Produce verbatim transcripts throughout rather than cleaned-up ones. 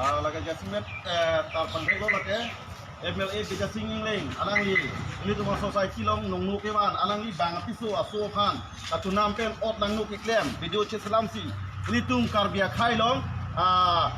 Ah, lake jasemet, eh, tar pangthek lo lake M L A Bidya Sing Engleng alangli ilitum a-society along nongno kevan alangli bang apiso aso aphan kachonam pen ot langno keklem video cheselamsi ilitum Karbi akhei along, ah,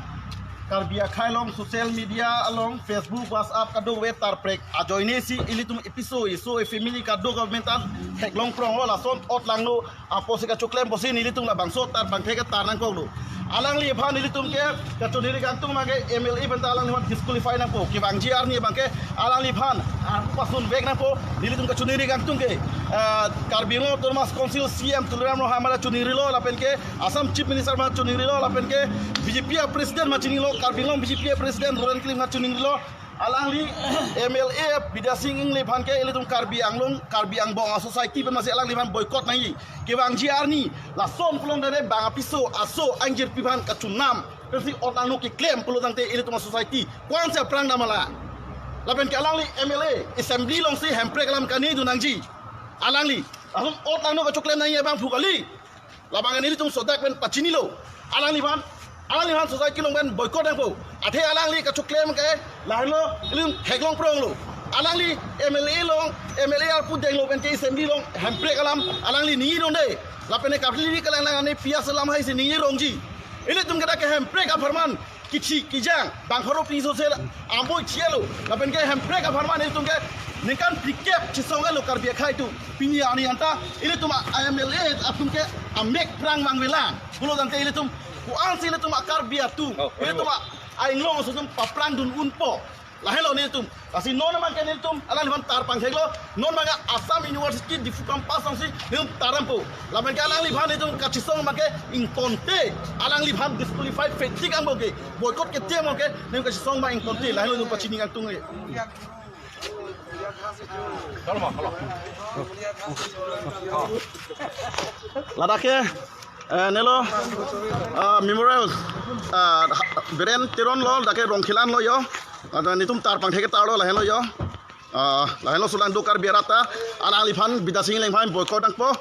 Karbi akhei along social media along Facebook, WhatsApp kadokave tarprek ajoine si ilitum episo eso e-family kadokave mentan theklong prong lo lason ot langno apotsi kachoklem pusi nelitum labangso tar pangthek ke tar nangkoklo. Alangliphan nelitum ke kachiningri kangtung abangke M L A pen ta alangliphan disqualify nangpo. Kevangji arni abangke alangliphan arpu pasun vek nangpo. Nelitum kachiningri kangtung ke, ah, Karbi Anglong Autonomous Council C E M Tuliram Ronghang aphan chiningrilo lapen ke Assam Chief Minister aphan chiningrilo lapen ke B J P a-president aphan chiningrilo, Karbi Anglong B J P a-president Roniel Killing aphan chiningrilo. Alangli M L A Bidya Sing Engleng aphan ke ilitum Karbi Anglong, Karbi angbong a-society pen masi alangliphan boycott nangji. Kevangji arni lason pulote bang apiso aso angjirpi aphan kachonam pensi ot langno keklem pulo tangte ilitum a-society ko-ansi aphrang dam ma la. Lapen ke alangli M L A assembly alongsi hemprek alam kaningje dun nangji. Alangli lason ot langno kachoklem nangji abang phu kali. Labang nelitum sodak pen pachinilo. Alangliphan, alangliphan society along pen boycott nangpo. Athe alangli kachoklem ke lahenlo, ilitum theklong pronglo. Alangli M L A along, M L A arpu denglo pen ke assembly along hemprek alam alangli ningje dunde. Lapen ke kapli kalang lang ane pias alam haisi ningje rongji. Ilitum ke dak ke hemprek apharman kithi kijang bang pharo pi so sel ambo chielo lapen ke hemprek apharman ilitum ke ningkan phlikep chesong elo Karbi akhei atum. Pini arni anta ilitum a-M L A atum ke amek prang vangvelang pulo tangte ilitum ko-ansi ilitum a-Karbi atum, oh, ilitum a-Anglong aso atum paphrang dun unpo. Lahenlo nelitum. Lasi non abangke nelitum alangliphan tar pangtheklo. Non abangke Assam University Diphu campus alongsi nelitum tar dampo. Lapen ke alangliphan nelitum kachesong abangke ingtonte, alangliphan disqualified fetik ang abangke boycott kethe abangke nelitum kachesong abang ingtonte. Lahenlo nelitum pachini kangtung ke. Ladak ke, eh, nelo, ah, memorial, ah, Biren Teron lo, dak ke Rongkhelan lo yo. Ah, nelitum tar pangthek ketarlo lahenlo yo. Ah, lahenlo sulang do Karbi arat ta, alangliphan Bidya Sing Engleng aphan boycott nangpo.